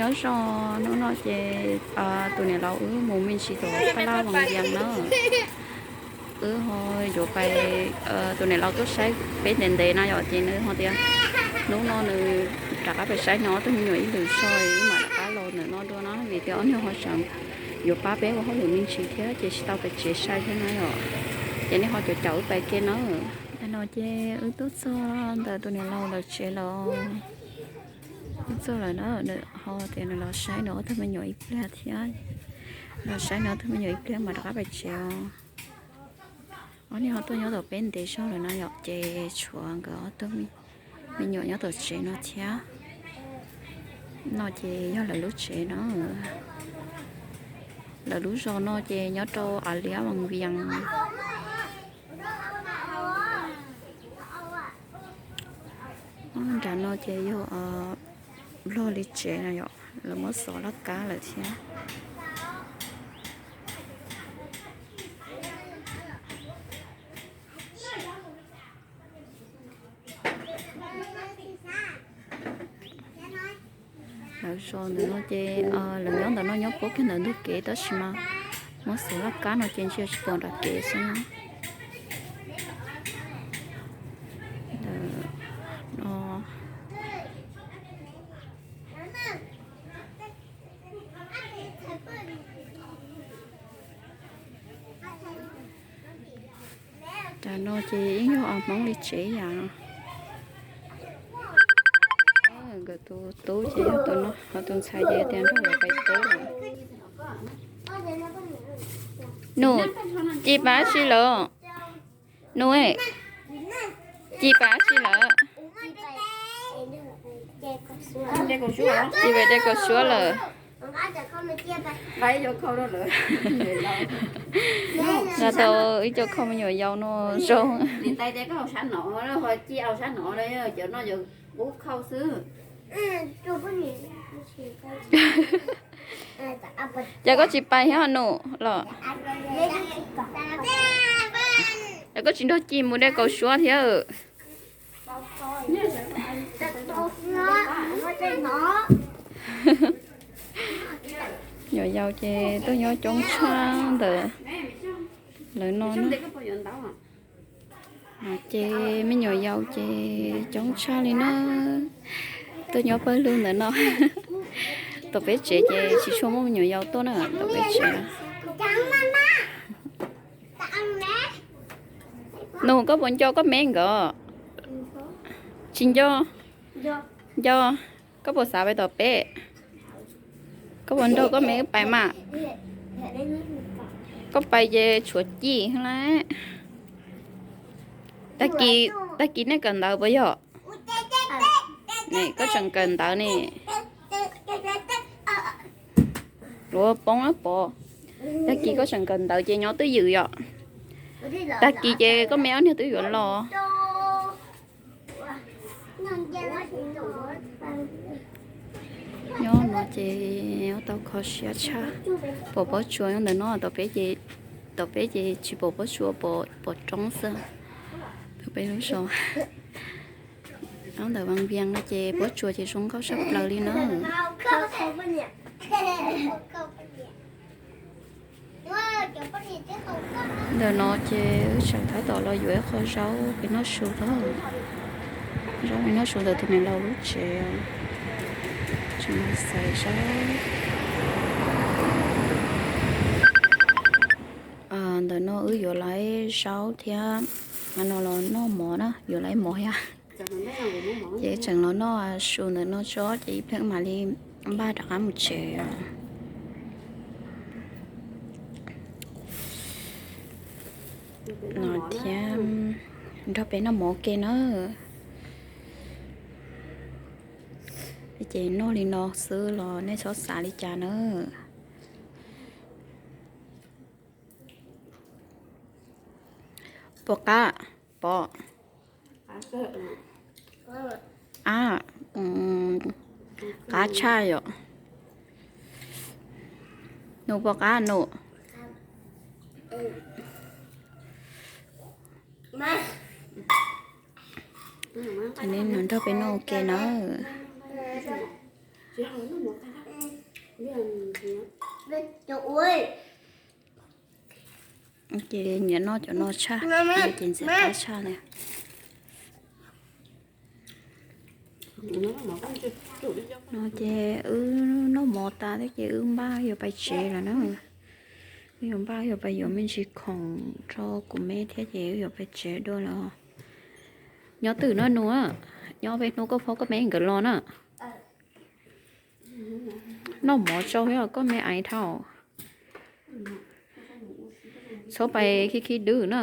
Nyob zoo, hnub no ces tus niam laus wb mus me ntsis tom Paj Laj Vaj Vias na. Wb ho yuav pais, tus niam laus tuaj saib peb ntev ntev na yom, ces nws ho tias hnub no nws rov qab pais saib nws ob tug me nyuam ib lwm zog, wb mam rov qab los ntawm no dua na, vim tias ob niag ho tseem yuav pab peb ua hauj lwm me ntsis thiab ces tsis tau pais tsev sai thiab na yom. Ces nej ho caum caum wb pais ke na. Tam no ces wb tuaj txog ntawm tus niam laus lawv tsev lawm. Wb txog lawm na, nws ho tias nws los saib nws ob tug me nyuam ib pliag thiab. Los saib nws ob tug me nyuam ib pliag mam rov qab pais tsev os. Ob niag ho tuaj nyob tom peb ntev zog lawm no yom, ces tshuav nkawd ob tug me nyuam nyob tom tsev no thiab. No ces yog lawv lub tsev no. Lawv lub zos no ces nyob rau Av Liab Vaj Vias. Nram no ces yog Nplog li tsev no yom, lawv muab xov laj kab lawm thiab. Lawv zos ntawm no ces lawv nyob ntawm no nyob puab kiag ntawm ntug kev tab sis mas muab xov laj kab no ces ntsia tsis pom nram kev xwb na. Tam no ces yeej yog Hmoob li tsev yam no. Nkawd tus tub ces yog tus no, ho tus ntxhais ces tias nrog lawv pais teb lawm. Nus, ci pab tsi lawm? Nus, ci pab tsi lawm? Ci pab de kaus suab lawm. Nqa tau ib co kho me nyuam yaus no zoo. Ces koj tsis pais thiab Nus los? Ces koj tsis nrog ci mus de kaus suab thiab? Nyuam yaus ces tuaj nyob coob tshaj ntawm lawv no na. Ces me nyuam yaus ces coob tshaj li na. Tuaj nyob pawg lug ntawm no. Tom peb tsev ces tsis tshua muaj me nyuam yaus tuaj na, tom peb tsev. Nus, koj puas nco koj me nkawd? Tsis nco? Nco. Koj puas xav pais tom peb? Koj puas nrog koj me wb pais mas? Koj pais ces tshuav ci lawm. Tag kis nej kawm ntawv puas yog? Koj tseem kawm ntawv ne. Luag poob lawm pov. Tag kis koj tseem kawm ntawv ces nyob twj ywm yom. Tag kis ces koj me ob niag twb yuav los. Nyob no ces nyob tau kho siab tshaj. Pom pob tsuas nyob ntawm no, tom peb ces tsis pom pob tsuas, pom roob xwb. Tom peb lub zos, nyob ntawm Vaj Vias no ces pob tsuas ces zoo nkauj saj plaws li na. Ntawm no ces wb tseem tab tom los yuav ib qho zaub pem noj su lawm. Zaub pem noj su ntawm tus niam laus lub tsev. Tseem los xaiv zaub. Ntawm no wb yuav lawv zaub thiab, no los noj mov na, yuav lawv mov thiab. Ces tseem los noj su ntawm no tso ces ib pliag mam li npaj rov qab mus tsev. No thiab, nrog peb noj mov ke na. Ces noj li no xwb los nej txhob xav li cas na. Puas qab? Pom. Ab, qab tshaj yom. Nus puas qab Nus? Ces nej nrog peb noj ua ke na. Ces nyiam noj cov no tshaj, ces ntxim qab tshaj li. No ces wb noj mov tas thiab ces wb npaj yuav pais tsev lawm na. Wb yuav npaj yuav pais yuav me ntsis khoom rau kuv me thiab ces wb yuav pais tsev dua lawm. Nyob twg no nus? Nyob peb hnub koj phob koj me nkawd los na. Noj mov tsau thiab koj me aiv dhau. Txhob pais khib khib dwb na.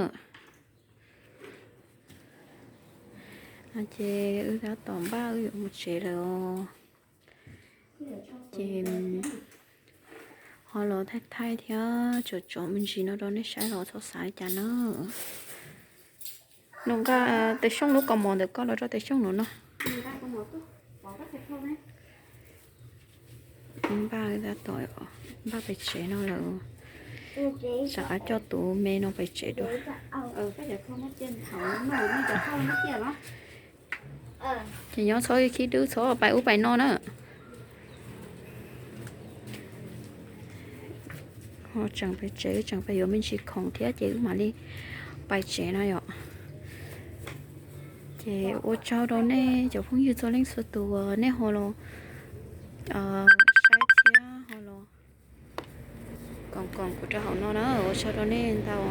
Ces wb tab tom npaj wb yuav mus tsev lawm os. Ces ho los thaij thaij thiab tsom tsom me ntsis no rau nej saib los txhob xav li cas na. Nus nqa Tes Xyooj lub kaus mom ntawm koj los rau Tes Xyooj nus no. Npaj tab tom npaj pais tsev no lawm. Rov qab coj tus me no pais tsev dua. Ces nyob txhob khib dwb txhob pais ub pais no na. Ho tseem pais tsev, tseem pais yuav me ntsis khoom thiab ces wb mam li pais tsev no yom. Ces ua tsaug rau nej cov phooj ywg txhua leej txhua tus uas nej ho los saib thiab ho los koom koom kuv rau hauv no na, ua tsaug rau nej ntau.